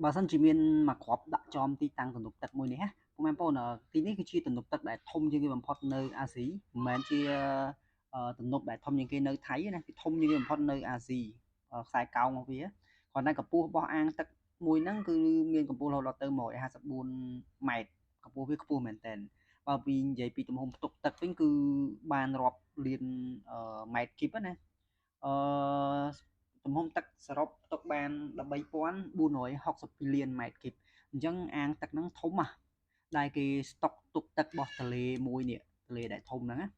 បើសិនជាមានមួយគ្រាប់ដាក់ចំទីតាំងទំនប់ទឹកមួយនេះណាពុកម៉ែបងប្អូនទីនេះគឺជាទំនប់ទឹកដែលធំជាងគេបំផុតនៅអាស៊ីមិនមែនជាទំនប់ដែលធំជាងគេនៅថៃទេណាគឺធំជាងគេបំផុតនៅអាស៊ីខ្សែកោងរបស់វាគ្រាន់តែកម្ពស់របស់អាងទឹកមួយហ្នឹងគឺមានកម្ពស់រហូតដល់ទៅ154ម៉ែត្រកម្ពស់វាខ្ពស់មែនតើបើពីនិយាយពីទំហំផ្ទុកទឹកវិញគឺបានរាប់លានម៉ែត្រគីបណាអឺទំហំទឹកសរុបផ្ទុកបាន13,462លានម៉ែត្រគីបអញ្ចឹងអាងទឹកហ្នឹងធំណាស់ដែលគេស្តុកទុកទឹករបស់ទន្លេមួយនេះទន្លេដែលធំហ្នឹងណា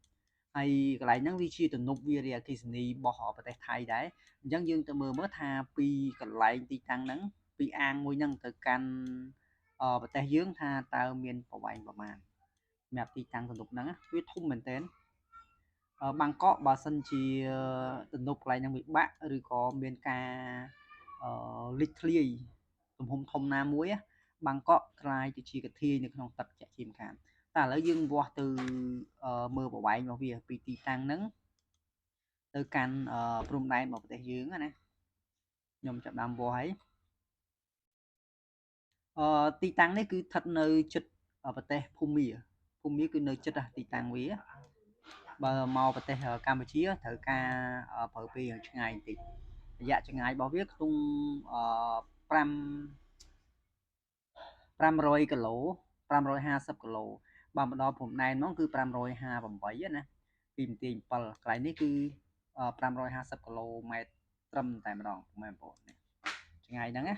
ហើយកន្លែងហ្នឹងវាជាទំនប់វារីអគ្គិសនីរបស់ប្រទេសថៃដែរអញ្ចឹងយើងទៅមើលមើលថាពីកន្លែងទីតាំងហ្នឹងពីអាងមួយហ្នឹងទៅកាន់ប្រទេសយើងថាតើមានប្រវែងប្រមាណសម្រាប់ទីតាំងទំនប់ហ្នឹងវាធំមែនទែនបាងកកបើសិនជាទំនប់កន្លែងហ្នឹងវាបាក់ឬក៏មានការលិចធ្លាយទំហំធំណាមួយបាងកកក្លាយទៅជាកធាយនៅក្នុងទឹកជាក់ជាមិនខានតែឥឡូវយើងវាស់ទៅមើលប្រវែងរបស់វាពីទីតាំងហ្នឹងទៅកាន់ព្រំដែនរបស់ប្រទេសយើងណាខ្ញុំចាប់ដើមវាស់ហើយទីតាំងនេះគឺស្ថិតនៅជិតប្រទេសភូមាភូមាគឺនៅជិតទីតាំងវាបើមកប្រទេសកម្ពុជាត្រូវការប្រើពេលយ៉ាងឆ្ងាយបន្តិចរយៈចម្ងាយរបស់វាខ្ទង់500គីឡូ550គីឡូបើមកដល់ព្រំដែនហ្មងគឺ558ណាពីមន្ទីរ7កន្លែងនេះគឺ550គីឡូម៉ែត្រត្រឹមតែម្ដងបងប្អូននេះចម្ងាយហ្នឹងណា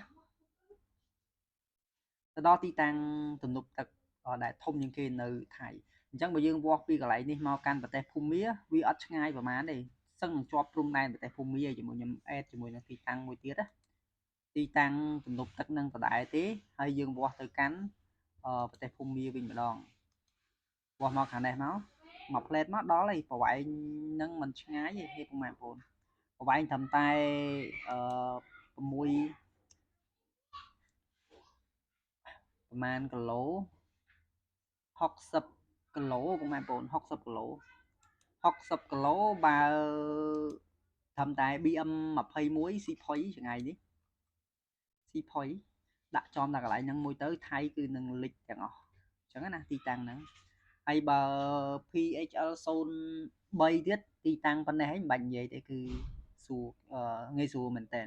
ទៅដល់ទីតាំងទំនប់ទឹកដែលធំជាងគេនៅថៃអញ្ចឹងបើយើងវាស់ពីកន្លែងនេះមកកាន់ប្រទេសភូមាវាអត់ឆ្ងាយប្រហែលទេសឹងនឹងជាប់ព្រំដែនប្រទេសភូមាជាមួយខ្ញុំអេតជាមួយនឹងទីតាំងមួយទៀតណាទីតាំងទំនប់ទឹកនឹងដដែលទេហើយយើងវាស់ទៅកាន់ប្រទេសភូមាវិញម្ដងវាស់មកខាងនេះមកមួយផ្លែតមកដល់ហើយប្រវែងនឹងមិនឆ្ងាយទេហេពុកម៉ែបងប្អូនប្រវែងត្រឹមតែ6ប្រហែលគីឡូ60គីឡូពុកម៉ែបងប្អូន60គីឡូ60គីឡូបើត្រឹមតែ BM 21ស៊ីផុយចម្ងាយនេះស៊ីផុយដាក់ចំដល់កន្លែងហ្នឹងមួយទៅថៃគឺនឹងលិចទាំងអស់អញ្ចឹងណាទីតាំងហ្នឹងហើយបើ PHL 03ទៀតទីតាំងប៉ុណ្ណេះហ្នឹងមិនបាច់និយាយទេគឺស្រួលងាយស្រួលមែនតើ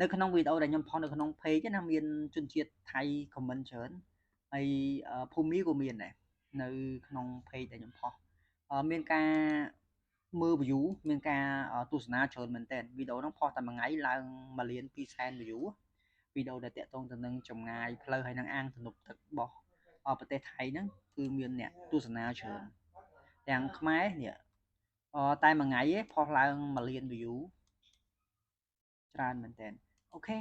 នៅក្នុងវីដេអូដែលខ្ញុំផុសនៅក្នុង page ណាមានជនជាតិថៃ comment ច្រើនហើយភូមិក៏មានដែរនៅក្នុង page ដែលខ្ញុំផុសមានការមើល view មានការទស្សនាច្រើនមែនតើវីដេអូហ្នឹងផុសតែមួយថ្ងៃឡើង1លាន2សែន view វីដេអូដែលតាក់ទងទៅនឹងចម្ងាយផ្លូវហើយនឹងអាងទំនប់ទឹករបស់ប្រទេសថៃហ្នឹងគឺមានអ្នកទស្សនាច្រើនទាំងខ្មែរនេះតែមួយថ្ងៃឯងផុសឡើង1លាន view ច្រើនមែនតើអូខេ